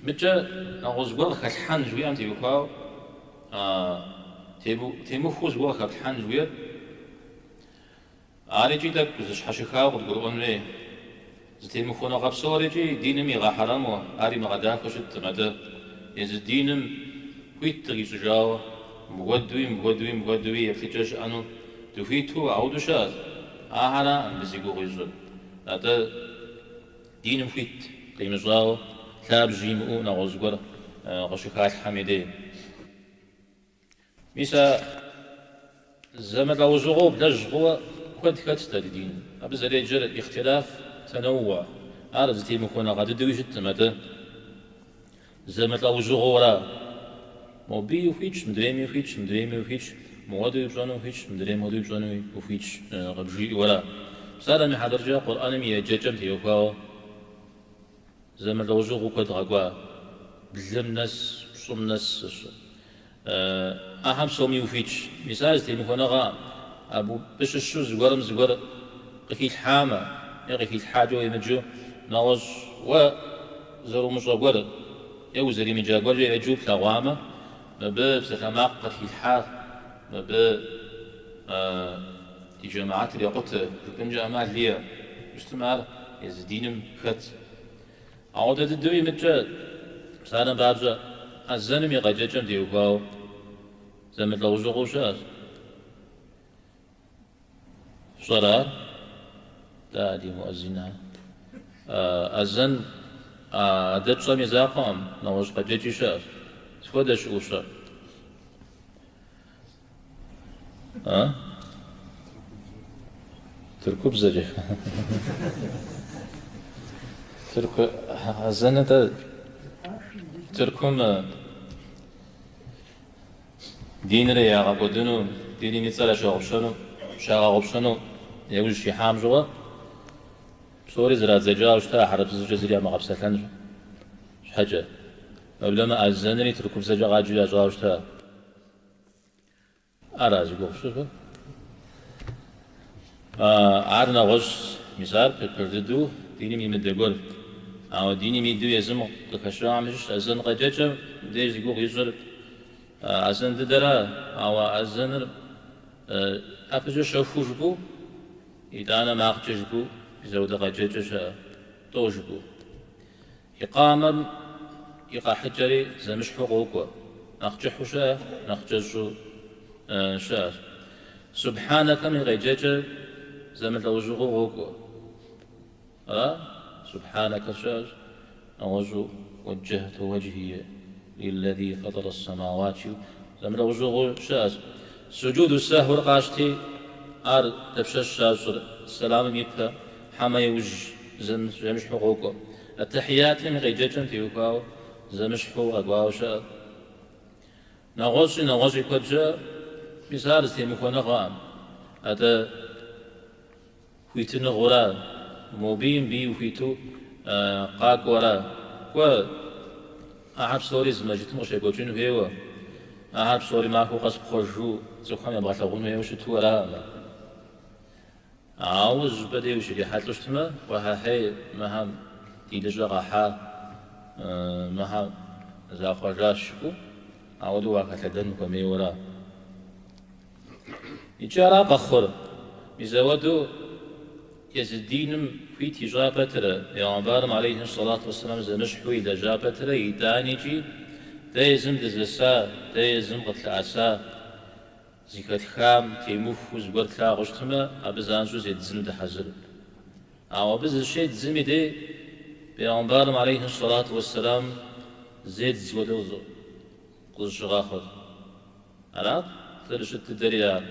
Мыкӏэ нэгъуэщӏ зыгуэр къыхэлъхьэн жыхуиӏэм теухуауэ, темыхуэу зыгуэр къыхэплъхьэн жыхуиӏэр, ар икӏи тӏэкӏу зыщхьэщыхауэ къыдгурыӏуэн хуей. Зытемыхуэныгъэ псор икӏи диным игъэхьэрэму, ар имыгъэдахэу щыткъым, атӏэ езы диным хуит дыкъищӏыжауэ, мыхуэдуи, мыхуэдуи, мыхуэдуи еплъыкӏэ щыӏэну дыхуиту ауэдэу щыӏэщ. Ахэракъым мыбы зи гугъу ищӏыр. Атӏэ диным хуит къимыщӏауэ, лъабжьи имыӏэу нэгъуэщӏ зыгуэр къыщыхалъхьэм и дей. Мис а зэмылӏэужьыгъуэу блэжь хъууэ куэд хэтщ дэ ди диным. Абы зэреджэр ихтилаф тэнэууэ. Ар зытемыхуэныгъэ дыдэуи щыткъым, атӏэ зэмылӏэужьыгъуэу ара. Мобыи ухуитщ, мыдрейми ухуитщ, мыдрейми ухуитщ, мыуэдэуи пщӏэну ухуитщ, мыдрейм хуэдэуи пщӏэну ухуитщ къыбжиӏэу ара. Псалъэм и хьэтыркӏэ Къурӏэным и еджэкӏэм теухуауэ Зэмылӏэужьыгъуэу куэд къэкӏуа, блым нэс, пщӏым нэс зыщ. Ахэм псоми ухуитщ. Мис ар зытемыхуэныгъэкъым. Абы щыщу зыгуэрым зыгуэр къыхилъхьамэ е къыхилъхьакӏэ уемыджэу, нэгъуэщӏ уэ зэрумыщӏэ гуэр е узэримыджа гуэркӏэ еджэу плъэгъуамэ, мыбы псалъэмакъ къытхилъхьар, мыбы ди жэмыхьэтыр екъутэ жыпӏэнкӏэ ӏэмал иӏэ. Щытмэ ар езы диным хэт. Ауэдэ дыдэуи мыткӏэ, псалъэм папщӏэ, азэным и къеджэкӏэм теухуауэ зэмылӏэужьыгъуэу щыӏэщ. Фщӏэрэ ар? Да, ди муӏэзинхэр. Азэн а дэ тщӏэм и закъуэкъым, нэгъуэщӏ къеджэкӏи щыӏэщ. Сыт хуэдэ щыӏэу фщӏэр? А? Тыркубзэкӏэ. Тырку азэныр Тыркум диныр ягъэкӏуэдыну, диным и цӏэр ящагъэгъупщэну, щагъэгъупщэну яужь щихьам щыгъуэ, псори зэрадзэкӏауэ щыта хьэрыпыбзэкӏэ зыри ямыгъэпсэлъэн щхьэкӏэ. Уеблэмэ азэнри тыркубзэкӏэ къаджэу ящӏауэ щыта. Ара зи гугъу фщӏыр? Ар нэгъуэщӏ, мис ар пэж дыдэу диным имыдэ гуэр. Ауэ диным идэу езым къыхэщахэм щыщ азэн къеджэкӏэм деж зи гугъу ищӏыр азэн дыдэра, ауэ азэныр ӏэпэкӏэ щэхуу жыпӏэу, итӏанэ макъкӏэ жыпӏэу, мис ауэдэ къеджэкӏэ щыӏэ, тӏэу жыпӏэу. Икъамэм и къэхьыкӏэри зэмыщхьу къокӏуэ, нэхъ кӏыхьу щыӏэ, нэхъ кӏэщӏу щыӏэщ. Субхьанэкэм и къеджэкӏэр зэмылӏэужьыгъуэу къокӏуэ. Ара? Субхьанэкэ щыӏэщ, нэгъуэщӏу уэджэхьту уэджхие лиллэзи фэтӏэрэ ссэмауат жиӏэу зэмылӏэужьыгъуэу щыӏэщ. Суджуду сэхур къащти, ар дапщэщ щащӏыр, сэламым ипэ, хьэмэ иужь зэмыщхьу къокӏуэ. Аттахьиятым и къеджэкӏэм теухуауэ зэмыщхьу къэкӏуауэ щыӏэ. Нэгъуэщӏи нэгъуэщӏи куэд щыӏэ, мис ар зытемыхуэныгъэкъым, атӏэ хуитыныгъэура, мобыи мыбыи ухуиту къакӏуэра. Кӏуэ, ахэр псори зы мэжджытым къыщекӏуэкӏын хуейуэ, ахэр псори махуэ къэс пхъуэжу цӏыхухэм ебгъэлъэгъун хуейуэ щыту аракъым. Ауэ зыщӏыпӏэ дей ущрихьэлӏэу щытмэ, уэхьэхьей, мыхэм диныщӏэ къахьа, мыхэм захъуэжащ жыпӏэу, ауэдэу уахэлъэдэн хуэмейуэ ара. Икӏи ара къэхъур, мис ауэдэу езы диным хуит ищӏа пэтрэ, Бегъымбарым алейхи сэлату уэсселам зэмыщхьу илэжьа пэтрэ, итӏаникӏи дэ езым дызэса, дэ езым къытлъэӏэса, Зыхэтхам темыхуу зыгуэр тлъагъуу щытмэ, абы занщӏэу зеддзыну дыхьэзыр. Ауэ абы зыщеддзым и дей Бегъымбарым алейхи сэлату уэсселам зеддз хуэдэу къызыщыгъэхъур. Арат зэрыщыт дыдэри ар.